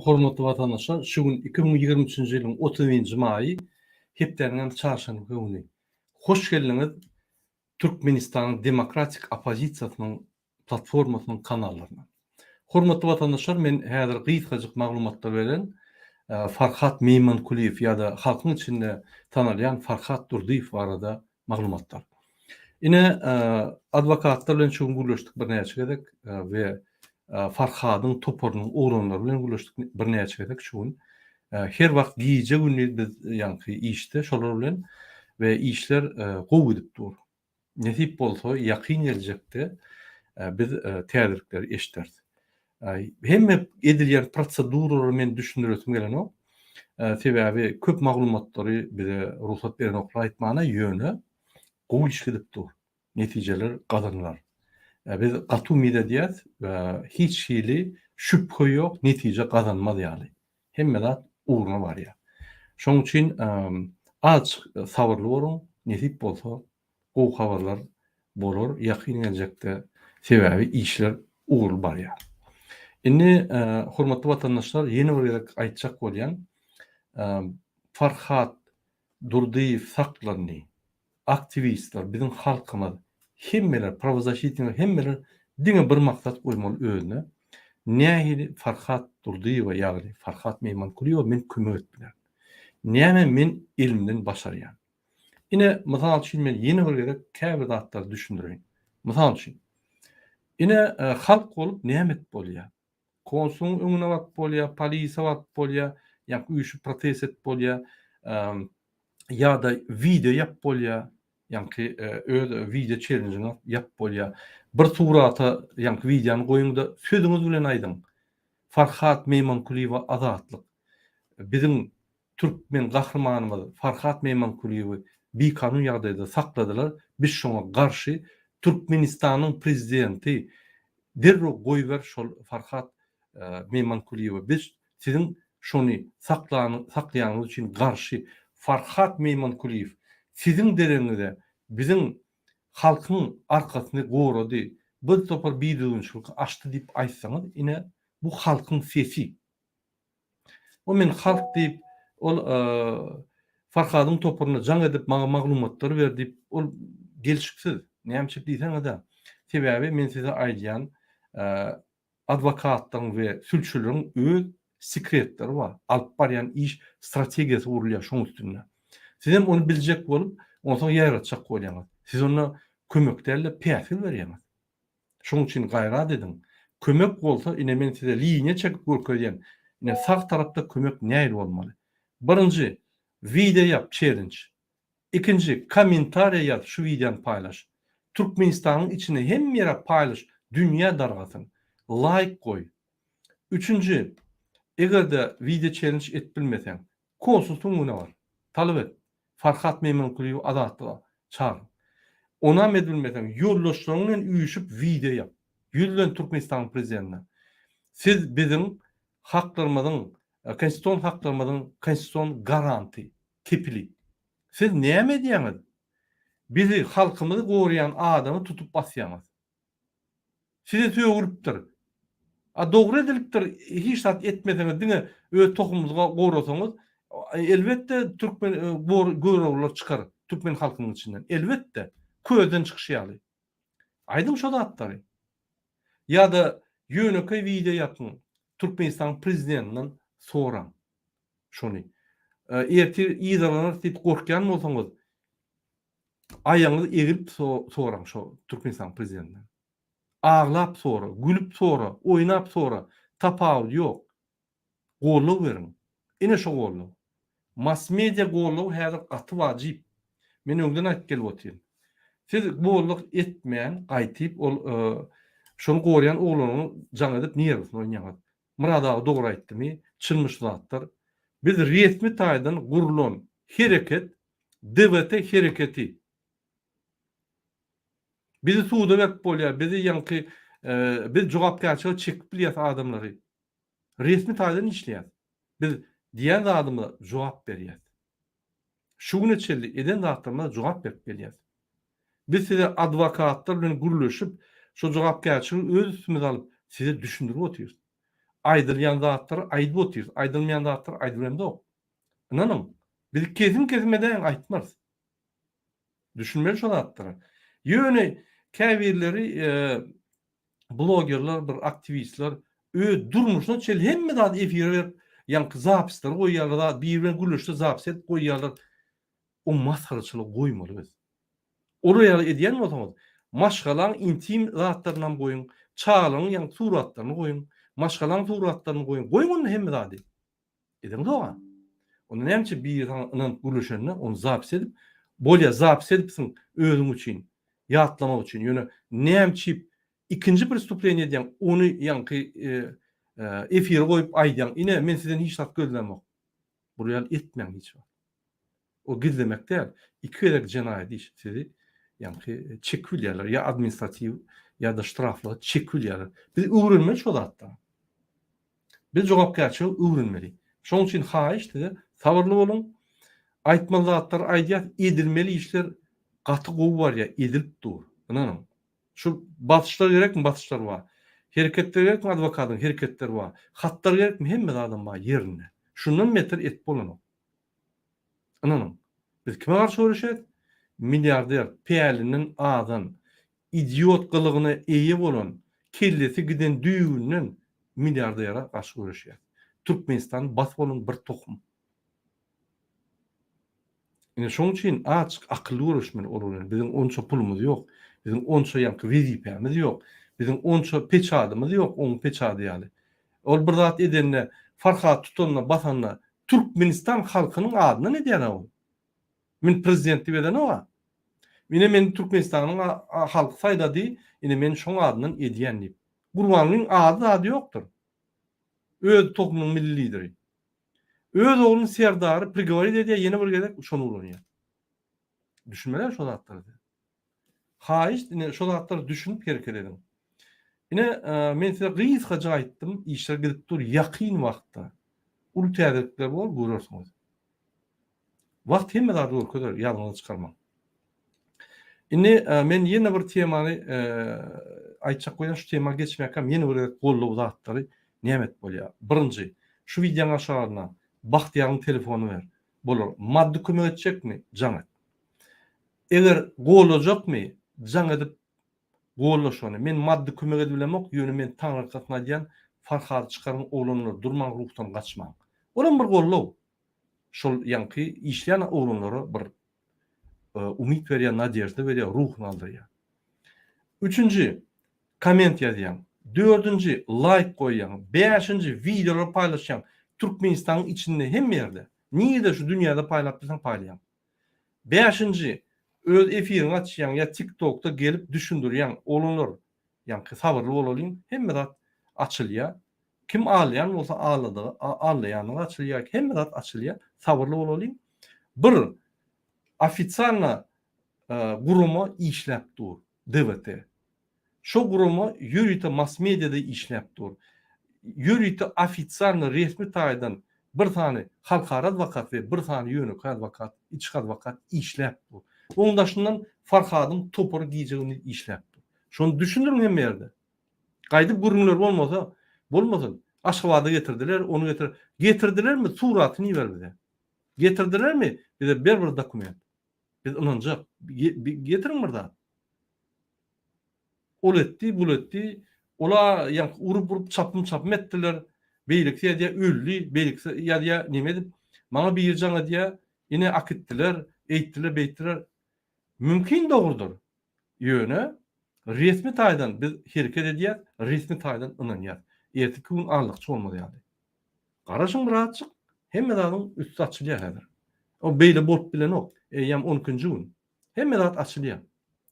Hormatly watandaşlar, şu gün 2023-nji ýylyň 31-nji maýy, hepdäniň hem çarşenbe güni. Hoş geldiňiz Türkmenistanyň demokratik oppozisiýasynyň platformasynyň kanallaryna. Hormatly watandaşlar, men häzir gysgajyk maglumatlar beren Farhat Meýmankulyýew ýa-da halkyň içinde tanalýan Farhat Durdyýew barada maglumatlar. Ine, adwokatlar bilen şu gün gürleşdik birnäçe gezek we Farhadyň toparynyň oglanlary bilen gürleşdik birnäçe gezek şu gün. Her wagt gije-gündiz biz ýaňky işde şolar bilen we işler gowy gidip dur. Nesip bolsa ýakyn geljekde biz täzelikleri eşderis. Hemme edilýän proseduralary men düşündiresim gelenok. Sebäbi köp maglumatlary bize rugsat berenoklar aýtmana, ýöne gowy iş gidip dur. Netijeler gazanylar. Biz gaty umyt edýäs, hiç hili şübhe ýok, netije gazanmaz ýaly. Hemme zat ugruna barýar. Şonuň üçin azajyk sabyrly boluň, nesip bolsa gowy habarlar bolar ýakyn geljekde, sebäbi işler ugurly barýar. Indi hormatly watandaşlar ýene bir gezek aýtjak bolýan, Farhat Durdyýew saklandy. Aktiwistler, biziň halkymyz, hemmeler, prawozasitnikler hemmeler diňe bir maksat goýmaly özüne, nähili Farhat Durdyýewa ýagny Farhat Meýmankulyýewa men kömek edip bilerin? Näme men elimden başarýan? Ine, mysal üçin men ýene bir gezek käbir zatlary düşündireýin. Mysal üçin, ine, halk bolup näme edip bolýar? Konsulyň öňüne baryp bolýar, polisiýa baryp bolýar, ýa-da üýşüp protest edip bolýar, ýa-da wideo ýapyp bolýar, ýaňky öz wideo çellenjiňi ýapyp bolýar. Bir surata ýaňky wideony goýuň-da, sözüňiz bilen aýdyň. Farhat Meýmankulyýewa azatlyk. Biziň türkmen gahrymanymyz Farhat Meýmankulyýewi bikanun ýagdaýda sakladylar, biz şoňa garşy, Türkmenistanyň prezidenti derrew goýber şol Farhat Meýmankulyýewi, biz siziň şony saklaýanyňyz üçin garşy, Farhat Meýmankulyýew siziň deregiňize biziň halkyň arkasyny gorady, bir topar bidüzgünçilik açdy diýip aýtsaňyz, ine bu halkyň sesi. O men halk diýip, ol Farhadyň toparyna jaň edip maňa maglumatlar ber diýip, ol gelşiksiz. Näme üçin diýseňiz-de, sebäbi men size aýdýan, adwokatlaryň we sülçüleriň öz sekretleri bar, alyp barýan iş strategiýasy gurulýar şoň üstünde. Sizem ony biljek bolup, onsoň ýaýratjak bolýaňyz. Siz onda kömek däl-de, päsgel berýäňiz. Şoň üçin gaýrat ediň. Kömek bolsa ine men size liniýa çekip görkezýän. Ine sag tarapda kömek nähili bolmaly. Birinji wideo ýap çellenj. Ikinji kommentariýa ýaz şu wideony paýlaş. Türkmenistanyň içinde hemme ýere paýlaş dünýä dargasyn. Laýk goý. Üçünji egerde wideo çellenj edip bilmeseň konsulsyň öňüne bar. Talap et. Farhat Meýmankulyýewi Azatlyga çagyr. Onam edilmeseň, ýoldaşlaryň bilen üýşüp wideo ýap. Ýüzlen Türkmenistanyň prezidentine. Siz biziň haklarymyzyň, konstitusion haklarymyzyň konstitusion garanty, kepili. Siz näme edýäňiz? Bizi, halkymyzy goraýan adamy tutup basýaňyz. Size sögülipdir. A dogry edilipdir hiç zat etmeseňiz diňe öz tohumyňyzy gorasaňyz elbetde türkmen göroglylar çykar türkmen halkynyň içinden elbetde közden çykyşy ýaly. Aýdyň şo zatlary. Ýa-da ýönekeý wideo ýapyň Türkmenistanyň prezidentinden soraň şony. Ertir yzarlanarys diýip gorkýan bolsaňyz Aýagyňyzy egilip soraň şo Türkmenistanyň prezidentinden. Aglap sora, gülüp sora, oýnap sora, tapawudy ýok. Goldaw beriň. Ine şo goldaw. Mass media goldawy häzir gaty wajyp. Men öňden aýdyp gelip otyryn. Siz goldaw etmän gaýtyp ol şony gorýän oglanyňy jaň edip nerwisini oýnaýaňyz. Myrat aga dogry aýtdymy, çynmy şu zatlar. Biz resmi taýdan gurlan hereket DWT hereketi. Bizi suda berip bolýar, bizi ýaňky biz jogapkärçilige çekip bilýäs adamlary. Resmi taýdan işleýäs. Biz diýen zadymyza jogap berýäs. Şu güne çenli eden zatlarymyza jogap berip gelýäs. Biz size adwokatlar bilen gürleşip, şo jogapkärçiligi öz üstümize alyp, size düşündirip otyrys. Aýdylýan zatlary aýdyp otyrys, aýdylmaýan zatlary aýdybilemzok. Ynanyň, biz kesim-kesim edäýiň aýtmarys. Düşünmeli şo zatlara. Ýöne käbirleri blogerler, bir aktiwistler öz durmuşyna çenli hemme zady efire berip, ýaňky zapisleri goýýarlar, zat biri bilen gürleşse zapis edip goýýarlar. O masgaraçylygy goýmaly biz. Olar ýaly edýän bolsaňyz, maşgalaň intim zatlarynam goýuň, çagalaryň ýaňky suratlaryny goýuň, maşgalaň suratlaryny goýuň, goýuň onda hemme zady. Edeňzog-a. Onda näme üçin biri saňa ynanyp gürleşende, ony zapis edip, bolýa zapis edipsiň özüň üçin, ýatlamak üçin, ýöne näme üçip ikinji prestupleniýe edýäň, ony ýaňky efire goýup aýdýaň, ine men sizden hiç zat gözlämok. Bular ýaly etmäň hiç wagt. O gizlemek däl, iki gezek jenaýat iş sizi ýaňky çekip bilýärler, ýa administratiw ýa-da ştraflyga çekip bilýärler. Biz öwrenmeli şo zatdan. Biz jogapkärçiligi öwrenmeli. Şonuň üçin haýyş size sabyrly boluň. Aýtmaly zatlary aýdýas, edilmeli işler gaty gowy barýar, edilip dur. Ynanyň. Şu basyşlar gerekmi, basyşlar bar. Hereketler gerekmi, adwokatyň hereketleri bar. Hatlar gerekmi, hemme zadam bar ýerinde. Şundan beter et bolanok. Ynanyň. Biz kime garşy göreşýäs? Milliarder, pälinden azan, idiot gylygyna eýe bolan, kellesi giden düýbünden milliardere garşy göreşýäs. Türkmenistany basyp alan bir tohum. Ine şoň üçin azjyk akylly göreşmeli olar bilen. Biziň onça pulumyz ýok. Biziň onça ýaňky wezipämiz ýok. Biziň onça peçadymyz ýok, oň peçady ýaly. Ol bir zat edende, Farhady tutanda, basanda Türkmenistan halkynyň adyndan edýär-ä ol. Men prezident diýip edenok-a. Ine meni Türkmenistanyň halky saýlady, ine men şoň adyndan edýän diýip. Gurbangulyň ady zady ýokdur. Öz tohumynyň milli lideri. Öz ogluny Serdary prigoworit edýär, ýene bir gezek şony ulanýar. Düşünmeli şo zatlara siz. Haýyşt ine şo zatlara düşünip hereket ediň. Ine men size gysgaça aýtdym, işler gidip dur ýakyn wagtda uly täzelikler bor görersiňiz. Wagt hemme zady görkezer, ýadyňyzdan çykarmaň. Indi men ýene bir temany aýtjak bolýan, şu tema geçmäkäm ýene bir gezek goldaw zatlary näme edip bolýar? Birinji, şu wideoň aşagyna Bagtyýaryň telefony ber. Bolar. Maddy kömek etjekmi? Jaň et. Eger gollajakmy? Jaň edip golla şony. Men maddy kömek edibilemok, ýöne men taňryarkasyn aýdýan, Farhady çykaryň oglanlar, durmaň ruhdan gaçmaň. Olam bir gollaw. Şol ýaňky işleýän oglanlara bir umyt berýär, nadežda berýär, ruhuny aldyrýar. Üçünji, komment ýazýaň. Dördünji, laýk goýýaň. Bäşinji, wideolary paýlaşýaň. Türkmenistanyň içinde hemme ýerde. Nirede şu dünýäde paýlap bilseň paýlaýaň. Bäşinji, öz efiriňi açýaň ýa TikTokda gelip düşündirýäň. Oglanlar, ýaňky sabyrly bolalyň, hemme zat açylýar. Kim alýan bolsa aldadygy, aldaýandygy açylýar, hemme zat açylýar. Sabyrly bolalyň. Bir ofitsialno gurama işläp dur, DWT. Şo gurama ýörite mass mediada işläp dur. Ýörite ofitsialno resmi taýdan bir sany halkara adwokat we bir sany ýönekeý adwokat, içki adwokat işläp dur. Onuň daşyndan Farhadyň topary gije-gündiz işläp dur. Şony düşündiriň hemme ýerde. Gaýdyp gürrüňler bolmasa, bolmasyn. Aşgabada getirdiler, ony getir. Getirdilermi, suratyny iber bize. Getirdilermi, bize ber bir dokument. Biz ynanjak. Getiriň bir zat. Ol etdi, bul etdi. Ola ýaňky urup-urup çapym-çapym etdiler. Beýlekisi ýazýar öldi, beýlekisi ýazýar neme edip. Maňa biri jaň edýär, ine akitdiler, eýtdiler, beýtdiler. Mümkin dogrudyr. Ýöne resmi taýdan biz hereket edýäs, resmi taýdan ynanýas. Erteki gün aldakçy bolmaz ýaly. Garaşyň birazjyk, hemme zadyň üsti açylýar häzir. O beýle bolup bilenok. Eýýäm on ikinji gün. Hemme zat açylýar.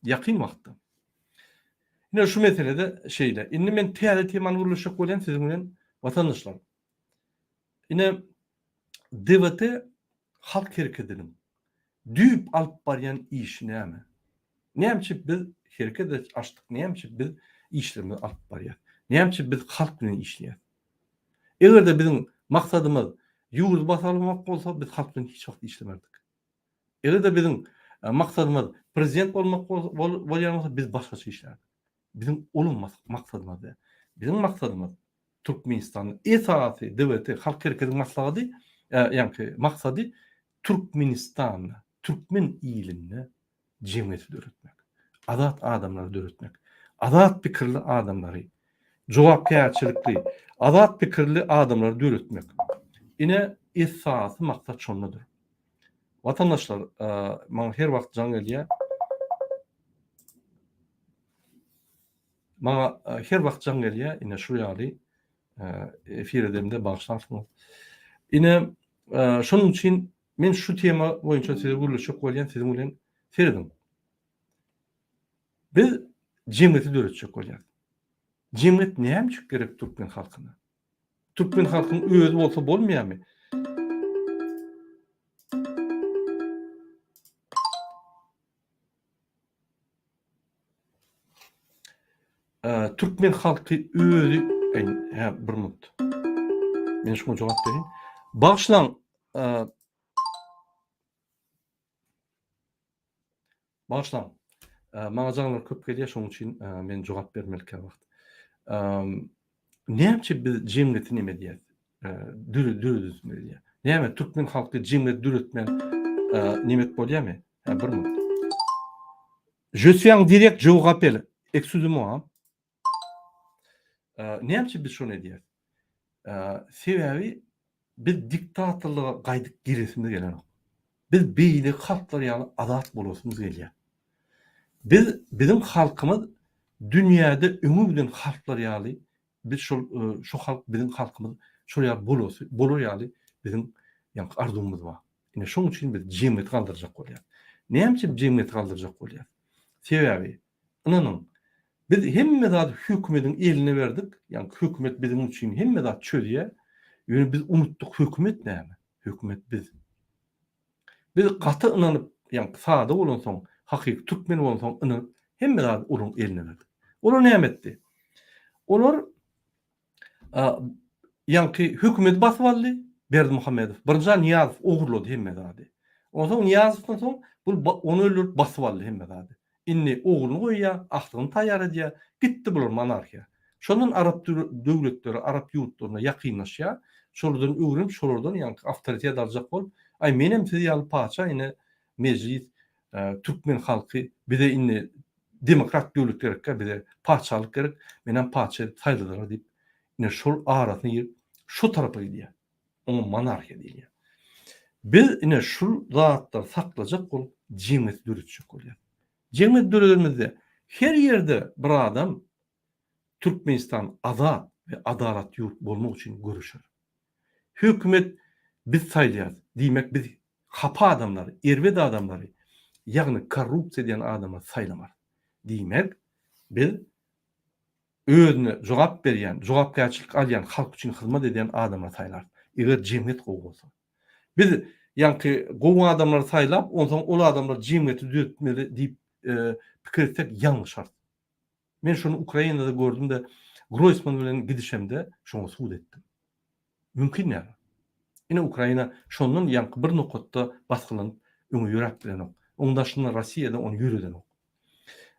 Ýakyn wagtda. Ine şu meselede şeýle. Indi men täze temany gürleşjek bolýan siziň bilen watandaşlar. Ine DWT halk herekediniň düýp alyp barýan işi näme? Näme üçin biz hereket açdyk, näme üçin biz işlerimizi alyp barýas? Näme üçin biz halk bilen işleýäs? Eger-de biziň maksadymyz ýurdy basyp almak bolsa, biz halk bilen hiç wagt işlemezdik. Eger-de biziň maksadymyz prezident bolmak bolýan bolsa, biz başgaça işlärdik. Biziň olam maksadymyz däl. Biziň maksadymyz. Türkmenistanda esasy DWT Halk Hereketiniň maslahady, ýaňky maksady Türkmenistanda, türkmen ilinde jemgyýeti döretmek. Azat adamlary döretmek. Azat pikirli adamlary, jogapkärçilikli, azat pikirli adamlary döretmek. Ine, esasy maksat şondadyr. Watandaşlar, maňa her wagt jaň gelýär. Maňa her wagt jaň gelýär, ine şu ýaly efir edemde bagyşlarsyňyz. Ine, şonuň üçin men şu tema boýunça size gürleşjek bolýan, siziň bilen serediň. Biz jemgyýeti döretjek bolýarys. Jemgyýet näme üçin gerek türkmen halkyna? Türkmen halkyň özi bolsa bolmaýarmy? Türkmen halky özi hä bir minut. Men şuňa jogap bereýin. Bagyşlaň Bagyşlaň. Maňa jaňlar köp gelýär, şonuň üçin men jogap bermeli käwagt. Näme üçin biz jemgyýeti neme edýäris? Döredilsin edýär. Näme türkmen halky jemgyýet döretmän neme edip bolýarmy? Hä bir minut. Je suis en direct, je vous rappelle. Excusez-moi. Näme üçin biz şony edýäris? Sebäbi biz diktatorlyga gaýdyp giresimiz gelenok. Biz beýleki halklar ýaly azat bolasymyz gelýär. Biz biziň halkymyz dünýäde öňe giden halklar ýaly biz şol şu halk biziň halkymyz şol ýaly bolasy bolar ýaly biziň ýaňky arzuwymyz bar. Ine şoň üçin biz jemgyýeti galdyrjak bolýarys. Näme üçin jemgyýeti galdyrjak bolýarys? Sebäbi ynanyň biz hemme zady hökümediň eline berdik, ýaňky hökümet biziň üçin hemme zat çözýär. Ýöne biz unutdyk hökümet näme? Hökümet biz. Biz gaty ynanyp, ýaňky sada bolansoň, hakyky türkmen bolansoň ynanyp, hemme zady olaryň eline berdik. Olar näme etdi? Olar ýaňky hökümeti basyp aldy Berdimuhamedow. Birinji Nyýazow ogurlady hemme zady. Onsoň Nyýazowdan soň bul ony öldürip basyp aldy hemme zady. Indi ogluny goýýar, agtygyny taýýar edýär. Gitdi bular monarhiýa. Şondan arap döwletleri, arap ýurtlaryna ýakynlaşýar. Şolardan öwrenip, şolardan ýaňky awtoritet aljak bolup, aý menem siz ýaly patyşa ine mejlis, türkmen halky bize indi demokrat döwlet gerekkä bize patyşalyk gerek, menem patyşa edip saýladylar diýip, ine şol arasyna girip şo tarapa gidýär. Oňa monarhiýa diýilýär. Biz ine şul zatlary saklajak bolup jemgyýeti döretjek bolýarys. Jemgyýet döredenimizde her ýerde bir adam Türkmenistan azat we adalat ýurt bolmak üçin göreşer. Hökümet biz saýlaýarys, diýmek biz hapa adamlary, erbet adamlary, ýagny korrupsiýa edýän adamlary saýlamarys. Diýmek biz özüne jogap berýän, jogapkärçilik alýan, halk üçin hyzmat edýän adamlary saýlarys. Eger jemgyýet gowy bolsa. Biz ýaňky gowy adamlary saýlap, onsoň ol adamlar jemgyýeti düzetmeli diýip pikir etsek ýalňyşarys. Men şony Ukrainada gördüm-de, Groýsman bilen gidişemde şoňa subut etdim. Mümkin däl. Ine Ukraina şondan ýaňky bir nokatda basgylanyp öňe ýöräp bilenok. Oň daşynda Rossiýada ony ýöredenok.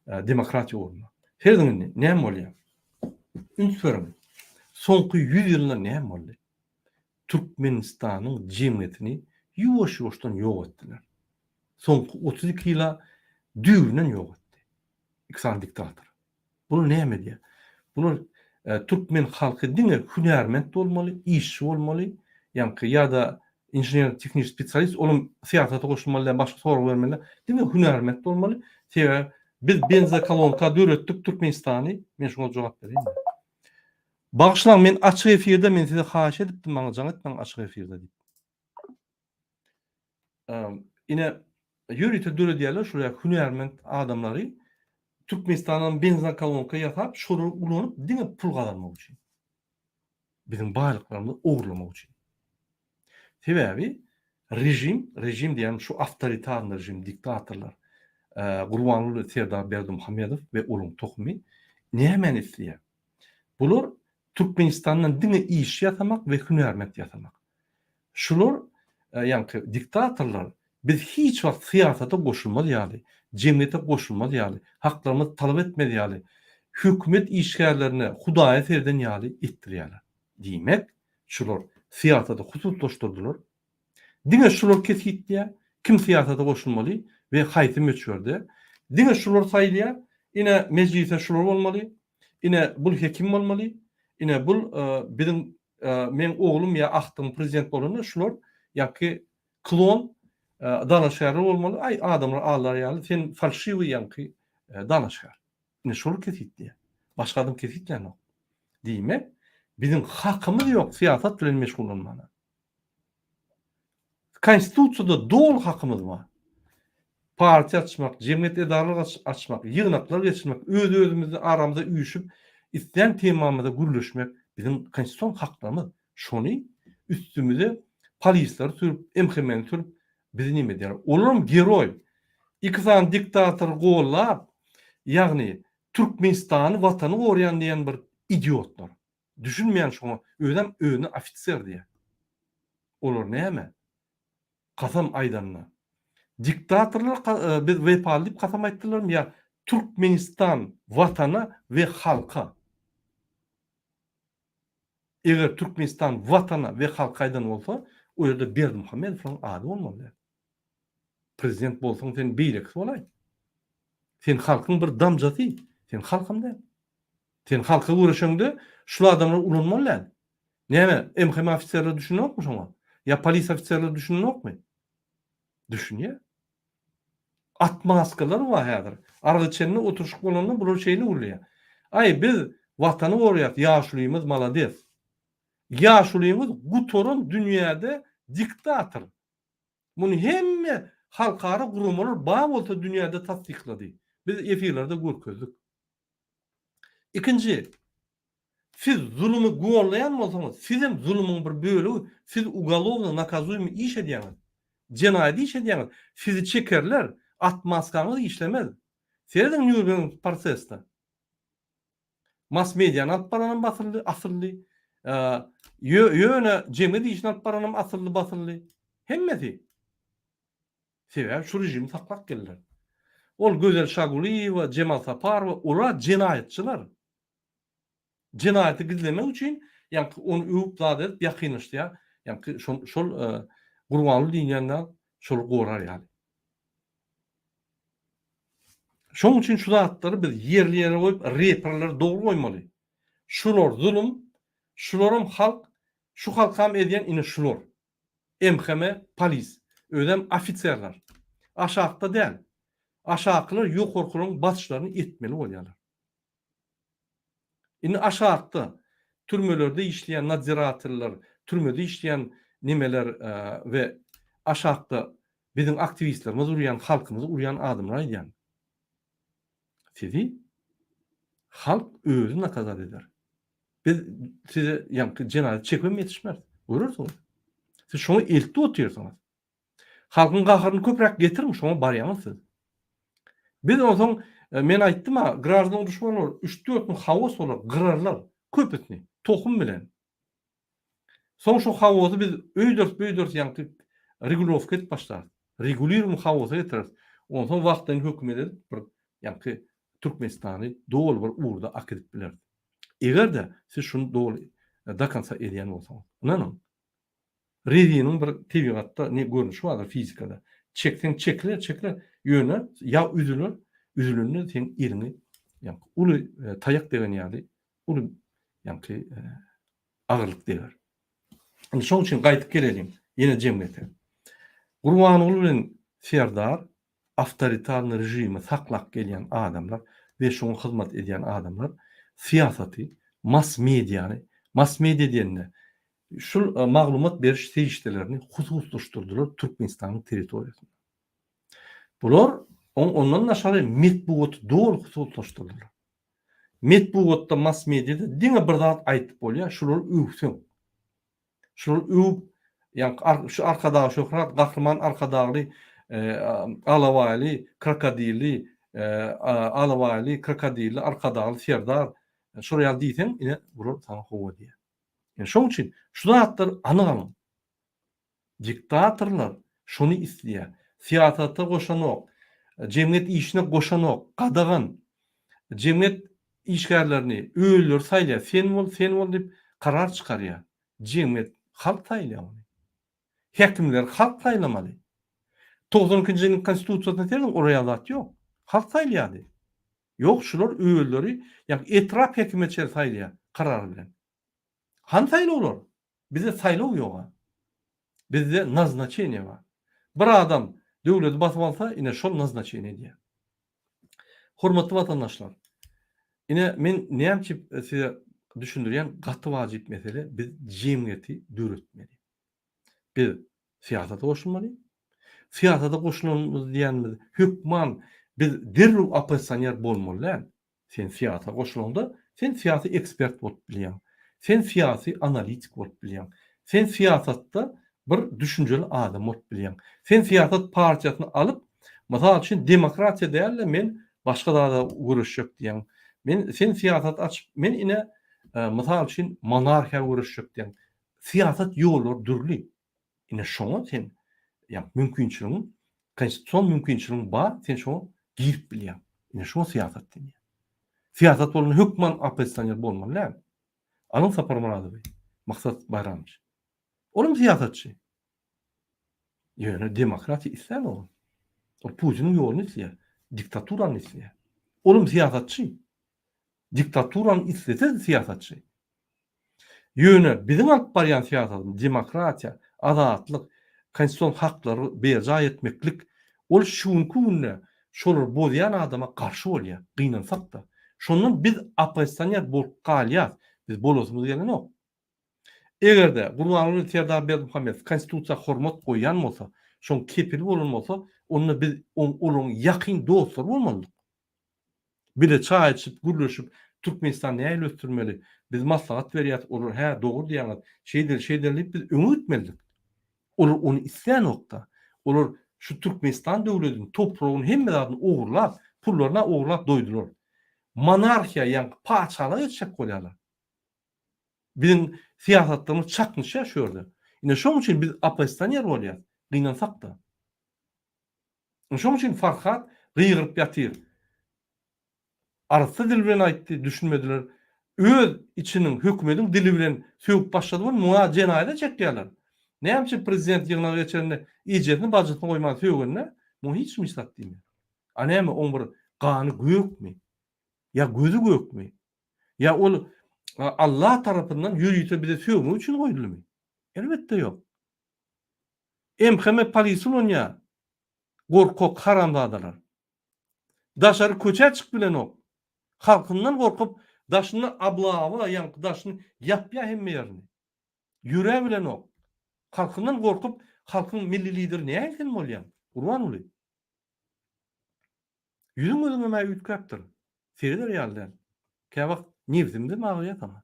Demokratiýa ugrunda. Serediň indi näme bolýar? Üns beriň. Soňky 100 ýylda näme boldy? Türkmenistanyň jemgyýetini ýuwaş-ýuwaşdan ýok etdiler. Soňky 32 ýyla düýbünden ýok etdi. Iki sany diktator. Bular näme edýär? Bular türkmen halky diňe hünärment bolmaly, işçi bolmaly, ýaňky ýa-da inžener-tehniki spesialist, olam syýasata goşulmaly däl, başga sorag bermeli däl. Diňe hünärment bolmaly. Sebäbi biz benzokolonka döretdik Türkmenistany. Men şuňa jogap bereýin. Bagyşlaň, men açyk efirde, men size haýyş edipdim, maňa jaň etmäň açyk efirde diýip. Ine, ýörite döredýärler şol ýaly hünärment adamlary Türkmenistandan benzokolonka ýasap, şolary ulanyp diňe pul gazanmak üçin. Biziň baýlyklarymyzy ogurlamak üçin. Sebäbi režim, režim diýýän şu awtoritarny režim, diktatorlar, Gurbanguly Serdar Berdimuhamedow we olaryň tohumy nämäni isleýär? Bular Türkmenistandan diňe işçi ýasamak we hünärment ýasamak. Şular, ýaňky diktatorlar biz hiç wagt syýasata goşulmaz ýaly, jemgyýete goşulmaz ýaly, haklarymyzy talap etmez ýaly, hökümet işgärlerine Hudaýa sereden ýaly etdirýärler. Diýmek, şular syýasaty hususlaşdyrdylar. Diňe şular kesgitleýär, kim syýasata goşulmaly we haýsy möçberde. Diňe şular saýlaýar, ine mejlise şular bolmaly, ine bul hekim bolmaly, ine bul biziň meň oglum ýa agtygym prezident bolanda şular ýaňky klon dalaşgärler bolmaly, aý adamlar aldar ýaly sen falşiwiý ýaňky dalaşgär. Ine şolar kesgitleýär. Başga adam kesgitlänok. Diýmek, biziň hakymyz ýok syýasat bilen meşgullanmana. Konstitusiýada doly hakymyz bar. Partiýa açmak, jemgyýet edaralar açmak, ýygnaklar geçirmek, öz-özümizde aramyzda üýşüp, islän temamyzda gürleşmek biziň konstitusion haklarymyz. Şony üstümize polisleri sürüp, MHM-ni sürüp bizi neme edýärler. Olaram geroý. Iki sany diktatory gollap, ýagny Türkmenistany, watany gorýan diýen bir idiotlar. Düşünmeýän şoňa, özem özüne ofiser diýýär. Olar näme? Kasam aýdanda. Diktatorlar biz wepaly diýip kasam aýtdylarmy ýa Türkmenistan watana we halka? Eger Türkmenistan watana we halka aýdan bolsa, o ýerde Berdimuhamedowyň ady bolmaly däl. Prezident bolsaň sen beýlekisi bolaý. Sen halkyň bir damjasy, sen halkam däl. Sen halka göreşeňde şul adamlary ulanmaly däl. Näme, MHM ofiserleri düşünenokmy şoňa? Ýa polis ofiserleri düşünenokmy? Düşünýär. Atmaskalar bar häzir. Arak içende oturyşyk bolanda bular şeýle gürleýär. Aý biz watany goraýas, ýaşulymyz malades. Ýaşulyňyz gutaran dünýäde diktator. Muny hemme halkara guramalar bar bolsa dünýäde tassyklady. Biz efirlerde görkezdik. Ikinji, siz zulumy gollaýan bolsaňyz, sizem zulumyň bir bölegi, siz ugolovno nakazuýmy iş edýäňiz. Jenaýat iş edýäňiz. Sizi çekerler, atmaskaňyz işlemez. Serediň Nýurnberg prosesde. Mass mediany alyp baranam basyldy, asyldy. Ýöne jemgyýet işini alyp baranam asyldy, basyldy. Hemmesi. Sebäbi şu režimi saklap geldiler. Ol Gözel Şagulyýewa, Jemal Saparowa olar jenaýatçylar. Jenaýaty gizlemek üçin ýaňky ony öwüp zat edip ýakynlaşdyrýar. Ýaňky şol şol Gurbanguly diýilýän zat şol gorar ýaly. Şonuň üçin şu zatlary biz ýerli ýere goýup reperleri dogry goýmaly. Şular zulum, şularam halk, şu halkam edýän ine şular. MHM polis. Özem ofiserler. Aşakda däl. Aşakylar ýokarkylaryň basyşlaryny etmeli bolýarlar. Indi aşakda türmelerde işleýän nadzirateller, türmede işleýän nemeler we aşakda biziň aktiwistlerimiz urýan, halkymyzy urýan adamlar aýdýan. Sizi halk özi nakazat eder. Biz size ýaňky jenaýat çekibem ýetişmeris. Görersiňiz. Siz şoňa eltip otyrsyňyz. Halkyň gaharyny köpräk getiriň, şoňa barýaňyz siz. Biz onsoň e, men aýtdym-a, graždan uruşy bolar, 3-4 gün haos bolar, gyrarlar köpüsini tohum bilen. Soň şu haosy biz öýderis-böýderis ýaňky regulirowka edip başlarys. Regulirumy haosa getireris. Onsoň wagtlaýyn hökümet edip bir ýaňky Türkmenistany doly bir ugurda akidip bileris. Eger-de siz şuny doly do konca edýän bolsaňyz. Ynanyň. Reziniň bir tebigatda ne görnüşi bardyr fizikada. Çekseň çekiler, çekiler. Ýöne ýag üzüler, üzülende seň eliňi ýaňky uly e, taýak degen ýaly uly ýaňky e, agyrlyk deger. Indi şoň üçin gaýdyp geleliň ýene jemgyýete. Gurbanguly bilen Serdar awtoritarny režimi saklap gelýän adamlar we şoňa hyzmat edýän adamlar syýasaty, mass mediany, mass media diýende şul maglumat beriş serişdelerini hususlaşdyrdylar Türkmenistanyň territoriýasynda. Bular ondan daşary metbugaty doly hususlaşdyrdylar. Metbugatda, mass mediada diňe bir zat aýdyp bolýar, şulary öwseň. Şulary öwüp, ýaňky şu Arkadag şöhrat, Gahryman Arkadagly, Alabaýly, krokodilli, Alabaýly, krokodilli, Arkadagly Serdar, şular ýaly diýseň, ine, bular saňa hawa diýýär. Ine, şonuň üçin şu zatlary anyk alyň. Diktatorlar şony isleýär. Syýasata goşanok, jemgyýet işine goşanok, gadagan. Jemgyýet işgärlerini özleri saýlaýar. Sen bol, sen bol diýip. Karar çykarýar. Jemgyýet, halk saýlaýar ony. Häkimleri halk saýlamaly. 92-nji ýylyň konstitusiýasyna serediň, olar ýaly zat ýok. Halk saýlaýardy. Ýok, şular özleri, ýagny etrap hekime çenli saýlaýar karar bilen. Hany saýlawlar? Bizde saýlaw ýoga. Bizde naznaçeniýe bar. Bir adam döwleti basyp alsa, ine şol naznaçeniýe edýär. Hormatly watandaşlar, ine men näme üçin size düşündirýän gaty wajyp mesele biz jemgyýeti döretmeli. Biz syýasata goşulmaly. Syýasata goşulanymyz diýenimiz hökman biz derrew oppozisioner bolmaly däl. Sen syýasa goşulaňda, sen syýasy ekspert bolup bilýäň. Sen syýasy analitik bolup bilýäň. Sen syýasatda bir düşünjeli adam bolup bilýäň. Sen syýasat partiýasyny alyp, mysal üçin, demokratiýa däl-de, men başga zada göreşjek diýýäň. Men, sen syýasat açyp, men ine, mysal üçin, monarhiýa göreşjek diýýäň. Syýasat ýollary dürli. Ine şoňa sen ýa mümkinçiligiň, konstitusion mümkinçiligiň bar, sen şoňa girip bilýäň. Ine şoňa syýasat diýilýär. Syýasat bolanda hökman oppozisioner bolmaly däl. Alyň Saparmyradowy, Maksat Baýramowiç. Olam syýasatçy. Ýöne demokratiýa islänok ol. Ol Putiniň ýoluny isleýär, diktaturany isleýär. Olam syýasatçy. Diktaturany islese-de syýasatçy. Ýöne biziň alyp barýan syýasatymyz demokratiýa, azatlyk, konstitusion haklary berjaý etmeklik, ol şu günki günde şolary bozýan adama garşy bolýar, gynansak-da. Şondan biz oppozisioner bolup galýas, biz bolasymyz gelenok. Eger-de Gurbanguly Serdar Berdimuhamedow konstitusiýa hormat goýýan bolsa, şoň kepili bolan bolsa, onda biz olaryň ýakyn dostlary bolmalydyk. Bile çaý içip, gürleşip, Türkmenistany nähili ösdürmeli, biz maslahat berýäs, olar hä, dogry diýýäňiz, şeýdeli, şeýdeli diýip biz öňe gitmelidik. Olar ony islänokda. Olar şu Türkmenistan döwletini, topragyny, hemme zadyny ogurlap, pullaryny-a ogurlap doýdular. Monarhiýa, ýaňky patyşalyga geçjek bolýarlar. Biziň syýasatlarymyz çaknyşýar şu ýerde. Ine şoň üçin biz oppozisioner bolýas, gynansak-da. Şoň üçin Farhat gygyryp ýatyr. Arassa dil bilen aýtdy, düşünmediler. Öz içiniň, hökümediň dili bilen sögüp başlady welin, muňa jenaýata çekýärler. Näme üçin prezident ýygnagy geçirende ejesini, bajysyny goýman sögende, muňa hiç kim hiç zat diýmeýär. A näme, oň bir gany gökmi? Ýa gözi gökmi? Ýa ol Allah tarapyndan ýörite bize sögmek üçin goýuldymy? Elbetde ýok. MHM polisi ulanýar. Gorkak haramzadalar. Daşary köçä çykyp bilenok. Halkyndan gorkup daşyny oblawa ýaňky daşyny ýapýar hemme ýerini. Ýöräp bilenok. Halkyndan gorkup halkyň milli lideri nähili sen bolýaň? Gurbanguly. Ýüzüň gözüňem-ä üýtgäpdir. Sereder ýaly däl. Käwagt nebsimizem agyrýar saňa.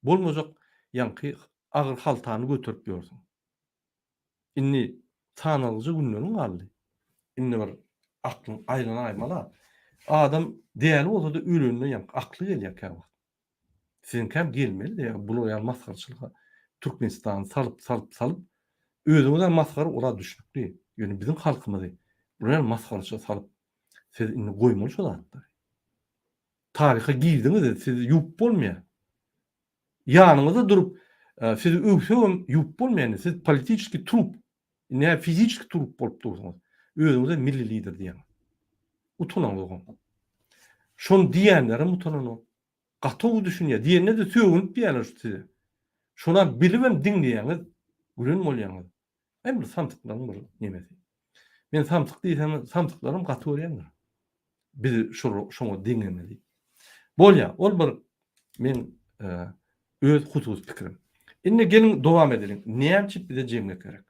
Bolmajak ýaňky agyr haltany göterip ýörsüň. Indi sanalgyja günleriň galdy. Indi bir aklyň aýlanaýmaly-a. Adam däli bolsa-da ölende ýaňky akly gelýär käwagt. Siziňkäm gelmeli-de ýa bular ýaly masgaraçylyga Türkmenistany salyp salyp salyp özüňiz-ä masgara ol-a düşnükli. Ýöne biziň halkymyzy bular ýaly masgaraçylyga salyp siz indi goýmaly şo zatlary. Taryha girdiňiz sizi ýuwup bolmaýar. Ýanyňyzda durup sizi öwsegem ýuwup bolmaýar indi siz politiçeskiý trup indi fiziçeskiý trup bolup dursuňyz. Özüňize milli lider diýýäňiz. Utanaňzogam. Şony diýenlerem utananok. Gaty gowy düşünýär. Diýende-de sögünip diýýärler şu size. Şonam bilibem diňleýäňiz, gülen bolýaňyz. Aý bir samsyklaryň bir nemesi. Men samsyk diýsem, samsyklaram gaty görýändir. Bizi şol şoňa deňemeli. Bolýar, ol bir men e, öz hususy pikirim. Indi geliň dowam edeliň. Näme üçin bize jemgyýet gerek?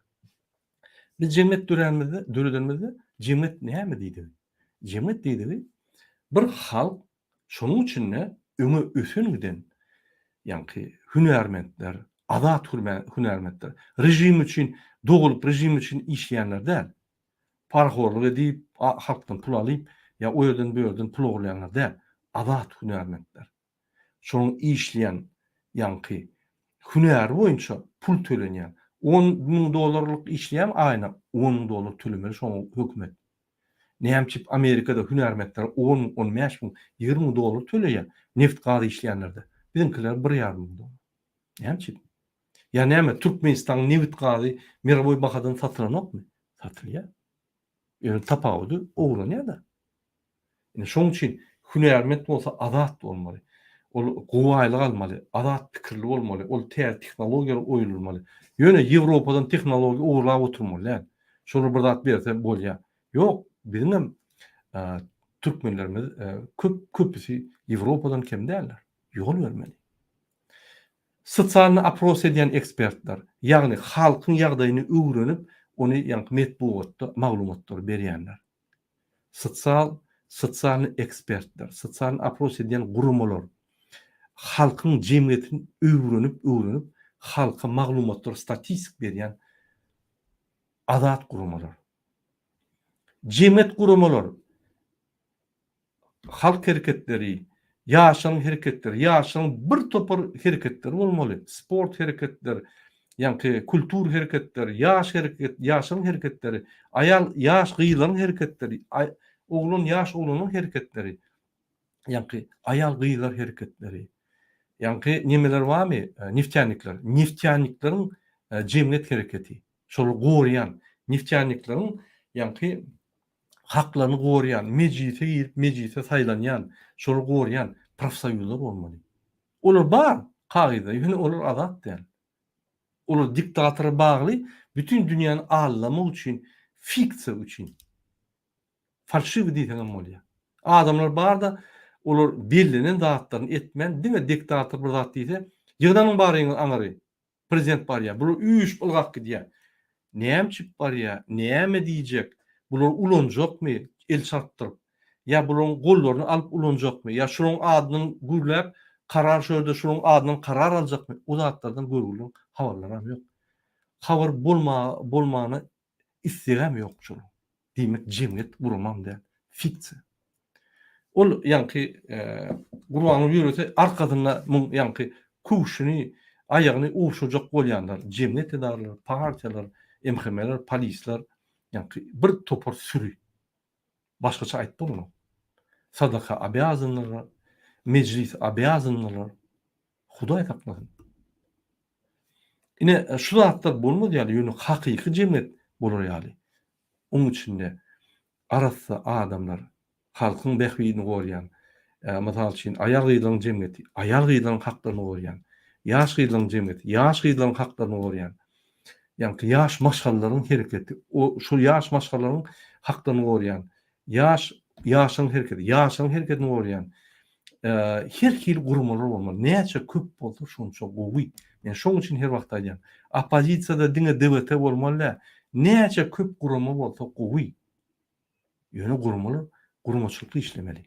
Biz jemgyýet döränimizde, döredenimizde jemgyýet näme diýdigi? Jemgyýet diýdigi bir halk Şonuň üçin-de öňe ösen giden, ýaňky hünärmentler, azat hünärmentler, režim üçin dogulyp, režim üçin işleýänler däl. Parahorlyk edip, halkdan pul alyp, ýa o ýerden bu ýerden pul ogurlaýanlar däl. Azat hünärmentler. Şonuň işleýän, ýaňky hünäri boýunça pul tölenýän. 10 müň dollarlyk işleýän aýyna 10 müň dollar tölemeli şoňa hökümet. Näme üçin Amerikada hünärmentlere on müň, on bäş müň, 20 müň dollar töleýär, neft-gaz işleýänlerde. Biziňkiler bir ýarym müň dollar. Näme üçin? Ýa näme Türkmenistanyň nebit gazy mirowoý bahadan satylanokmy? Satylýar. Ýöne tapawudy ogurlanýar-da. Ine şoň üçin hünärment bolsa azat bolmaly. Ol gowy aýlyk almaly, azat pikirli bolmaly, ol täze tehnologiýalar oýlanmaly. Ýöne Ýewropadan tehnologiýa ogurlap oturmaly däl. Şolar bir zat berse bolýar. Ýok, biziňem türkmenlerimiz köp köpüsi Ýewropadan kem däldir. Ýol bermeli. Sosialny opros edýän ekspertler, ýagny halkyň ýagdaýyny öwrenip, ony ýaňky metbugatda maglumatlary berýänler. Sosial sosialny ekspertler, sosialny opros edýän guramalar halkyň jemgyýetini öwrenip, öwrenip, halka maglumatlary statistik berýän azat guramalar. Jemgyýet guramalar halk hereketleri, ýaşlaryň hereketleri, ýaşlaryň bir topar hereketleri bolmaly, sport hereketler, ýaňky kultur hereketler, ýaş hereket, ýaşlaryň hereketleri, aýal, ýaş gyzlaryň hereketleri, oglan, ýaş oglanlaryň hereketleri, ýaňky aýal gyzlar hereketleri, ýaňky nemeler barmy, neftýanikler, neftýanikleriň jemgyýet hereketi, şolary goraýan neftýanikleriň ýaňky haklaryny goraýan, mejlise girip mejlise saýlanýan, şolary goraýan profsoýuzlar bolmaly. Olar bar kagyzda, ýöne olar azat däl. Olar diktatora bagly, bütin dünýäni aldamak üçin, fiksiýa üçin. Falşiwi diýseňem bolýar. Adamlar bar-da, olar bellenen zatlaryny etmän, diňe diktator bir zat diýse, ýygnanyň baryňyz aňary, Prezident barýar. Bular üýşüp ylgap gidýär. Näme üçin barýar? Näme diýjek? Bular ulanjakmy el çarpdyryp? Ýa bularyň gollaryny alyp ulanjakmy? Ýa şularyň adyndan gürläp, karar şu ýerde şularyň adyndan karar aljakmy? O zatlardan görgüliň habarlaram ýok. Habar bolma bolmana islegem ýok şolaryň. Diýmek jemgyýet guramam däl. Fiksiýa. Ol ýaňky Gurbanguly ýörese arkasynda muň ýaňky köwşüni, aýagyny owşajak bolýanlar, jemgyýet edaralary, partiýalar, MHM-ler, polisler, ýaňky bir topar süri. Başgaça aýdyp bolanok. Sadaka obýazanlylar, mejlis obýazanlylar. Hudaý saklasyn. Ine şu zatlar bolmaz ýaly, ýöne hakyky jemgyýet bolar ýaly, oň içinde arassa adamlar, halkyň bähbidini gorýan, mysal üçin, aýal-gyzlaryň jemgyýeti, aýal-gyzlaryň haklaryny gorýan, ýaş gyzlaryň jemgyýeti, ýaş gyzlaryň haklaryny gorýan, ýaňky ýaş maşgalalaryň hereketi, o şol ýaş maşgalalaryň haklaryny gorýan, Ýaş, ýaşlaryň hereketi, ýaşlaryň hereketini goraýan her hili guramalar bolmaly. Näçe köp bolsa şonça gowy. Men şoň üçin her wagt aýdýan. Oppozisiýada diňe DWT bolmaly däl. Näçe köp gurama bolsa gowy. Ýöne guramalar guramaçylykly işlemeli.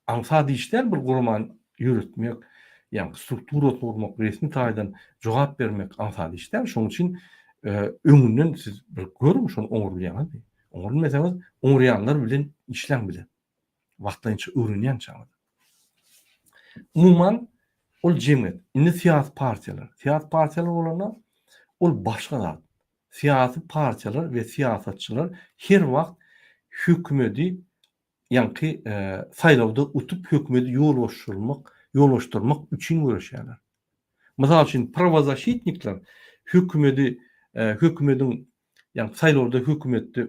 Aňsat iş däl bir guramany ýöretmek, ýagny strukturasyny gurmak, resmi taýdan jogap bermek aňsat iş däl. Şonuň üçin öňünden siz bir görüň şony oňarylýaňyzmy? Oňarylmasaňyz, oňarýanlar bilen işläň bile. Wagtlaýynça öwrenýänçäňiz. Umuman, ol jemgyýet. Indi syýasy partiýalar. Syýasy partiýalar bolanda ol başga zat. Syýasy partiýalar we syýasatçylar her wagt hökümedi ýaňky saýlawda utup hökümeti ýolbaşçylmak ýolbaşdyrmak üçin göreşýärler. Mysal üçin prawozaşitnikler hökümedi hökümediň ýaňky saýlawda hökümetde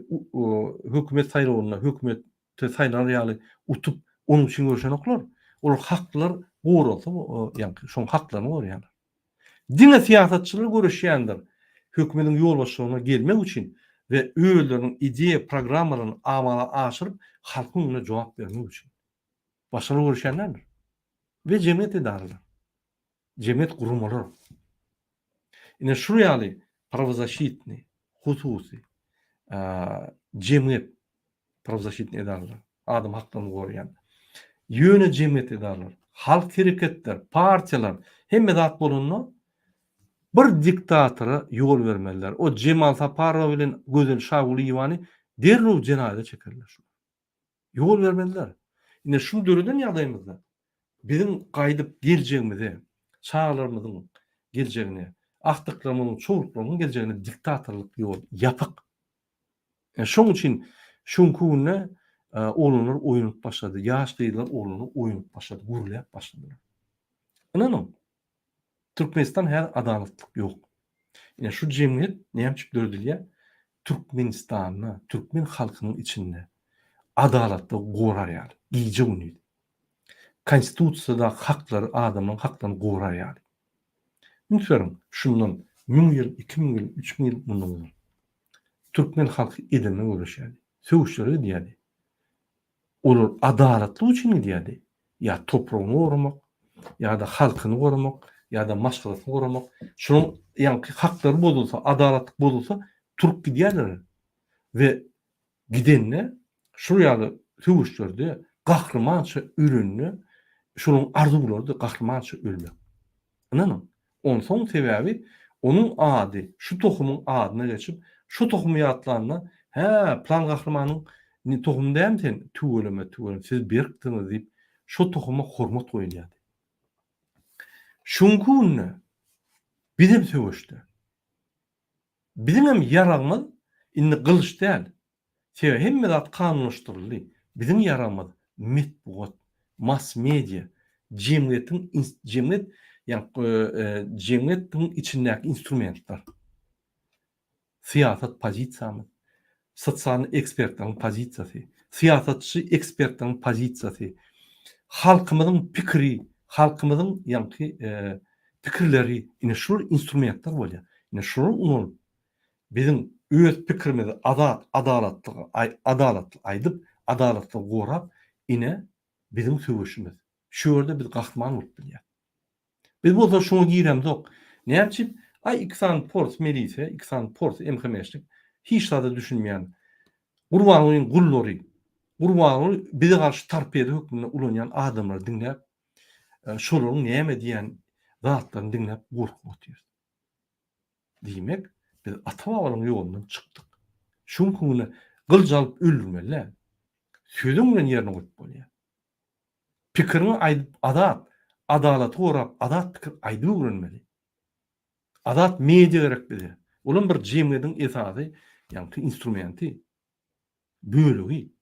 hökümet saýlawynda hökümetde saýlanar ýaly utup onuň üçin göreşenoklar. Olar haklar goralsa ýaňky şoň haklaryny goraýarlar. Diňe syýasatçylar göreşýändir hökümediň ýolbaşçylygyna gelmek üçin we özleriniň ideýa programmalaryny amala aşyryp halkyň öňünde jogap bermek üçin. Başgalar göreşýän däldir. We jemgyýet edaralar. Jemgyýet guramalar. Ine şul ýaly prawozaşitnyý, hususy, jemgyýet Prawzaşitnyý edaralar, adam haklaryny goraýan. Ýöne jemgyýet edaralar, halk hereketler, partiýalar, hemme zat bolanda bir diktatora ýol bermezler. O Jemal Saparowa bilen Gözel Şagulyýewany derrew jenaýata çekerler şular. Ýol bermezler. Ine şuny döreden ýagdaýymyzda biziň gaýdyp geljegimize, çagalarymyzyň geljegine, agtyklarymyzyň, çowluklarymyzyň geljegine diktatorlyk ýol ýapyk. Şoň üçin şu günki günde oglanlar oýanyp başlady, ýaş gyzlar oglanlar oýanyp başlady, gürläp başladylar. Ynanyň. Türkmenistan häzir adalatlyk ýok. Ine şu jemgyýet näme üçin döredilýär? Türkmenistanda, türkmen halkynyň içinde adalatlygy gorar ýaly, gije-gündiz. Konstitusiýadaky haklary, adamlaryň haklaryny gorar ýaly. Üns beriň, şundan müň ýyl, 2000 ýyl, 3000 ýyl mundan ozal türkmen halky edende göreşýärdi, söweşlere gidýärdi. Olar adalatlyk üçin gidýärdi. Ýa topragyny goramak, ýa-da halkyny goramak, ýa-da maşgalasyny goramak. Şonuň ýaňky haklary bozulsa, adalatlyk bozulsa, turup gidýärler. We gidende şol ýaly söweşlerde gahrymança ölende şolaryň arzuwlarydy gahrymança ölmek. Ynanyň. Onsoň sebäbi onuň ady şu tohumyň adyna geçip, şu tohumy ýatlanda, Hä, pylan gahrymanyň tohumy dälmi sen? Tüweleme, tüweleme, siz berkdiňiz diýip, şo tohuma hormat goýulýardy. Şu günki günde bizem söweşde. Biziňem ýaragymyz indi gylyç däl. Sebäbi hemme zat kanunlaşdyryldy. Biziň ýaragymyz metbugat, mass media, jemgyýetiň jemgyýet jemgyýetiň içindäki instrumentler. Syýasat pozisiýamyz, sosial ekspertleriň pozisiýasy, syýasatçy ekspertleriň pozisiýasy, halkymyzyň pikiri, halkymyzyň ýaňky pikirleri ine şular instrumentler bolýar. Ine şulary ulanyp biziň öz pikirimizi azat, adalatly adalatly aýdyp, adalatly gorap ine biziň söweşimiz. Şu ýerde biz gahryman bolup bilýäs. Biz bolsa şuňa giremzok. Näme üçin? Aý iki sany pors melise, iki sany pors MHM-şnik hiç zada düşünmeýän Gurbangulyň gullary, Gurbanguly bize garşy torpedo hökmünde ulanýan adamlary diňläp, şolaryň näme diýýän zatlaryny diňläp gorkup otyrys. Diýmek, biz ata-babalaryň ýolundan çykdyk. Şu günki günde gylyç alyp öldürmeli däl. Sözüň bilen ýerine goýup bolýar. Pikiriňi aýdyp azat, adalaty gorap azat pikir aýdyp öwrenmeli. Azat media gerek bize. Olam bir jemgyýetiň esasy, ýaňky instrumenti, bölegi.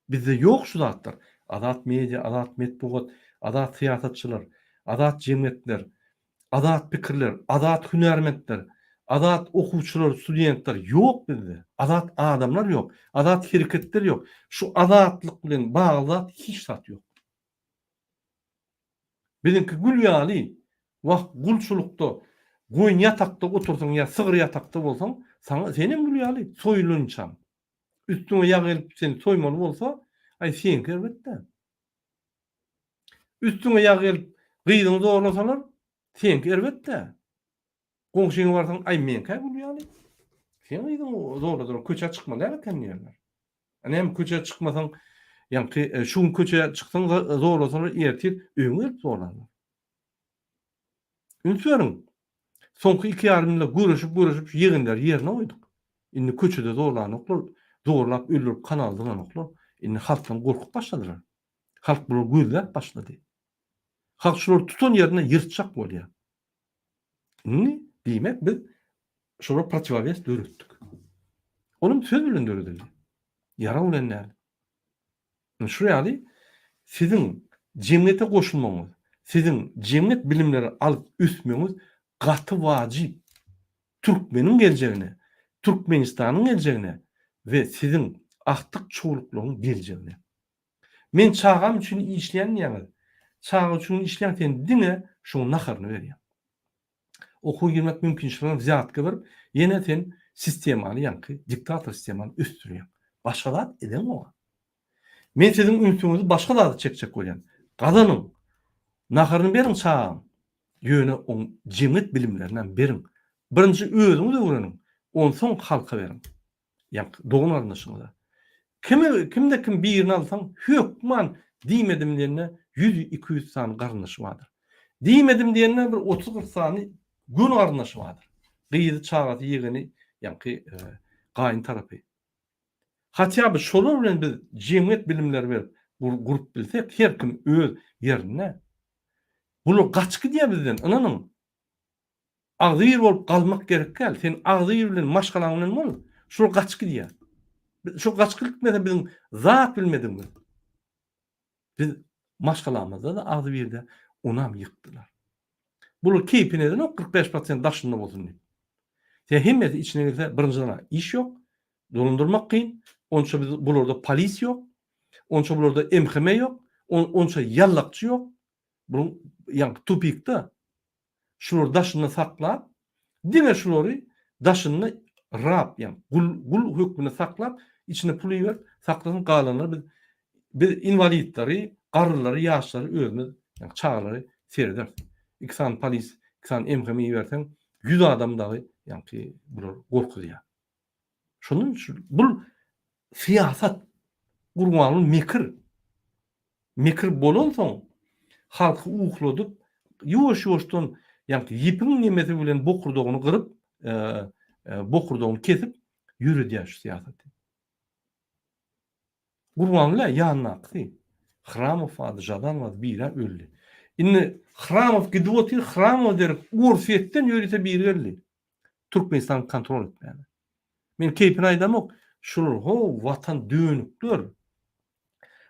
Bizde ýok şu zatlar. Azat media, azat metbugat, azat syýasatçylar, azat jemgyýetler, azat pikirler, azat hünärmentler, azat okuwçylar, studentler ýok bizde. Azat adamlar ýok, azat hereketler ýok. Şu azatlyk bilen bagly zat hiç zat ýok. Biziňki gül ýaly, wah gulçulykda, goýun ýatakda otursaň ýa sygyr ýatakda bolsaň, saňa senem gül ýaly soýulynçaň. Üstüňe ýag gelip seni soýmaly bolsa, aý seňki erbet-dä. Üstüňe ýag gelip gyzyňy zorlasalar, seňki erbet-dä. Goňşyňa barsaň, aý meňkä gül ýaly. Seň gyzyňy zorladylar, köçä çykmaly däl eken diýerler. A näme köçä çykmasaň, ýaňky e, şu gün köçä çyksaň zorlasalar ertir öýüňe gelip zorlarlar. Üns beriň. Soňky iki ýarym ýylda göreşip-göreşip şu ýegenleri ýerine goýduk. Indi köçede zorlanoklar, zorlap öldürip kanala zyňanoklar. Indi halkdan gorkup başladylar. Halk bulary gözläp başlady. Halk şulary tutan ýerinde ýyrtjak bolýar. Indi diýmek biz şolara protiwowes döretdik. Olam söz bilen döredildi. Ýarag bilen däl. Şu ýaly siziň jemgyýete goşulmagyňyz, siziň jemgyýet bilimleri alyp ösmegiňiz gaty wajyp. Türkmeniň geljegine, Türkmenistanyň geljegine we siziň agtyk-çowluklaryň geljegine. Men çagam üçin işleýän diýýäňiz. Çaga üçin işleýäň sen diňe şoň naharyny berýäň. Okuwa girmek mümkinçiligine wzýatka berip, ýene sen sistemany ýaňky diktator sistemany ösdürýäň. Başga zat edeňok. Men siziň ünsüňizi başga zada çekjek bolýan. Gazanyň. Naharyny beriň çagaň. Ýöne oň jemgyýet bilimlerinem beriň. Birinji özüňiz öwreniň, onsoň halka beriň. Ýaňky dogan-garyndaşyňyza. Kimi, kimde-kim birini alsaň, hökman diýmedim diýende ýüz-iki ýüz sany garyndaşy bardyr. Diýmedim diýende bir otuz-kyrk sany göni garyndaşy bardyr. Gyzy, çagasy, ýegeni, ýaňky gaýyn tarapy. Hatýa by şolar bilen biz jemgyýet bilimleri berip gurup bilsek, her kim öz ýerinde. Bular gaçyp gidýär bizden, ynanyň. Agzybir bolup galmak gerek däl. Sen agzybir bilen maşgalaň bilen bol. Şol gaçyp gidýär. Şol gaçyp gitmese biziň zat bilmedigimiz. Biz maşgalamyzda da agzybirde onam ýykdylar. Bular keýpine edenok 45 prosent daşynda bolsun diýip. Sen hemmesi içine girse birinjiden iş ýok, dolandyrmak kyn, onça biz bularda polis ýok, onça bularda MHM ýok, onça ýallakçy ýok. Bunuň ýaňky tupikde şulary daşynda saklap, diňe şulary daşynda rab, ýagny gul, gul hökmünde saklap, içine pul iberip, saklasyn, galanlary biz biz inwalidleri, garrylary, ýaşlary özümiz, ýagny çagalary serederis. Iki sany polis, iki sany MHM iberseň, 100 adam dagy, ýagny bular gorkuzýar. Şondan üçin bul syýasat Gurbanguly mekir. Mekir bolansoň halky ukladyp, ýuwaş-ýuwaşdan ýaňky ýipiň nemesi bilen bokurdagyny gyryp, bokurdagyny kesip ýöredýär şu syýasaty. Gurbanguly ýanynakysy Hramow bardy, Žadan bardy, biri öldi. Indi Hramow gidip otyr, Hramowa derek Orsýetden ýörite biri geldi. Türkmenistany kontrol etmäne. Men keýpini aýdamok, şular ho watan dönükler.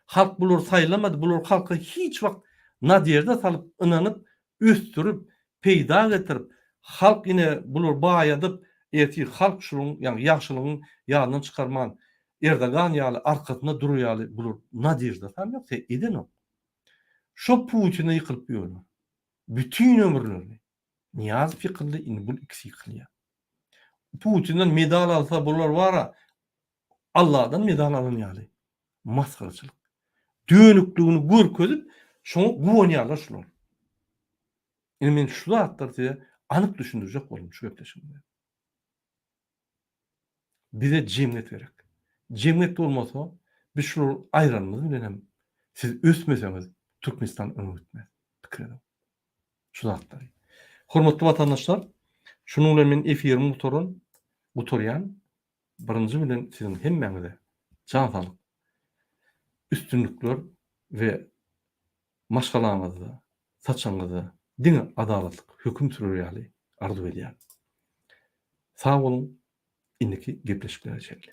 Halk bulary saýlamady, bular halka hiç wagt nadežda salyp, ynanyp, ösdürip, peýda getirip, halk ine bulary baýadyp, ertir halk şunuň ýagny ýagşylygyň ýadyndan çykarman, Erdogan ýaly arkasynda durar ýaly bular nadeždasam ýok, se edenok. Şo Putine ýykylyp ýörler. Bütin ömürlerini. Nyýazow ýykyldy, indi bul ikisi ýykylýar. Putinden medal alsa bular bara Alladan medal alan ýaly. Masgaraçylyk. Dönükligini görkezip, şoňa guwanýarlar şular. Indi men şu zatlary size anyk düşündirjek boldum şu gepleşigimde. Bize jemgyýet gerek. Jemgyýet bolmasa, biz şulary aýranymyz bilen hem siz ösmeseňiz Türkmenistan öňe gitmez. Pikir ediň. Şu zatlary. Hormatly watandaşlar, şunuň bilen men efirimi gutaran, gutarýan. Birinji bilen siziň hemmäňize jan saglyk, üstünlikler we maşgalaňyzda, saçagyňyzda diňe adalatlyk höküm sürer ýaly arzuw edýän. Sag boluň, indiki gepleşiklere çenli.